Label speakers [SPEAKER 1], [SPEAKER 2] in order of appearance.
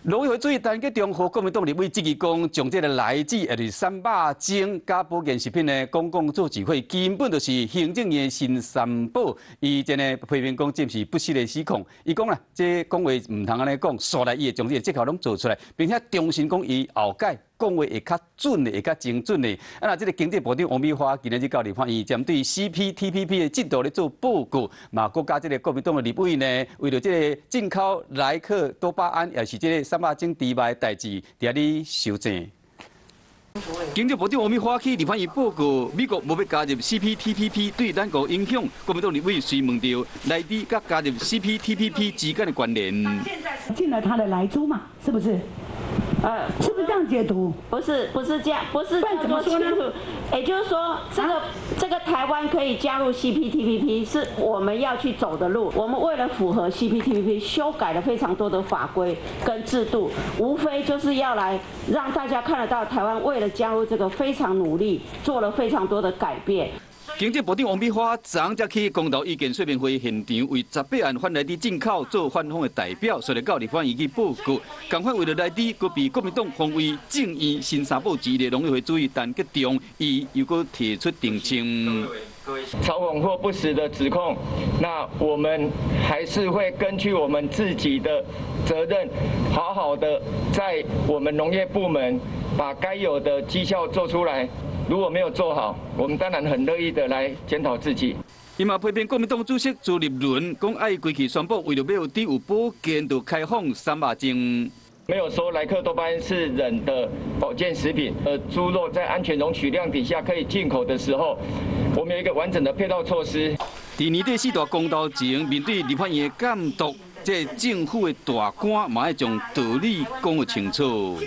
[SPEAKER 1] 農委會主委陳吉仲予國民黨立委質疑講，將這个萊豬也就是三肉精佮保健食品的公共做集會，根本就是行政院新三寶。伊真的批評講，這是不實的指控。伊講啦，這講話毋通按呢講，煞來伊會將這个績效攏做出來，並且重申講伊後擺講話會較準的，會較精準的。啊，若這个經濟部長王美花今仔日到立法院針對 CPTPP 的進度咧做報告，嘛，閣佮這个國民黨的立委呢，為著這个進口萊克多巴胺，也是這个三肉精豬肉的代誌，佇遐咧修正。經濟部長王美花去立法院報告，美國無欲加入 CPTPP 對咱國影響，國民黨立委隨問著萊豬佮加入 CPTPP 之間的關聯。
[SPEAKER 2] 進了他的萊豬嘛，是不是？是不是這樣解讀？
[SPEAKER 3] 不是，不是這樣，不是。
[SPEAKER 2] 不然怎麼說呢？
[SPEAKER 3] 也就是說，這個台灣可以加入 CPTPP，是我們要去走的路。我們為了符合 CPTPP，修改了非常多的法規跟制度，無非就是要來讓大家看得到，台灣為了加入這個非常努力，做了非常多的改變。
[SPEAKER 1] 經濟部長王美花昨昏才去公投意見說明會現場，為18案反萊豬進口做反方的代表，所以到立法院去報告。仝款為著萊豬，閣被國民黨封為政院新三寶之一的農委會主委陳吉仲，伊又閣提出澄清。
[SPEAKER 4] 嘲諷或不實的指控，那我們還是會根據我們自己的責任，好好的在我們農業部門把該有的績效做出來。如果沒有做好，我們當然很樂意的來檢討自己。
[SPEAKER 1] 伊嘛批評國民黨主席朱立倫講愛規氣宣布，為著欲予豬有保健，就開放三肉精。
[SPEAKER 4] 沒有說萊克多巴胺是人的保健食品，豬肉在安全容許量底下可以進口的時候，我們有一個完整的配套措施。
[SPEAKER 1] 佇年底四大公投前，面對立法院的監督，這政府的大官嘛愛將道理講予清楚。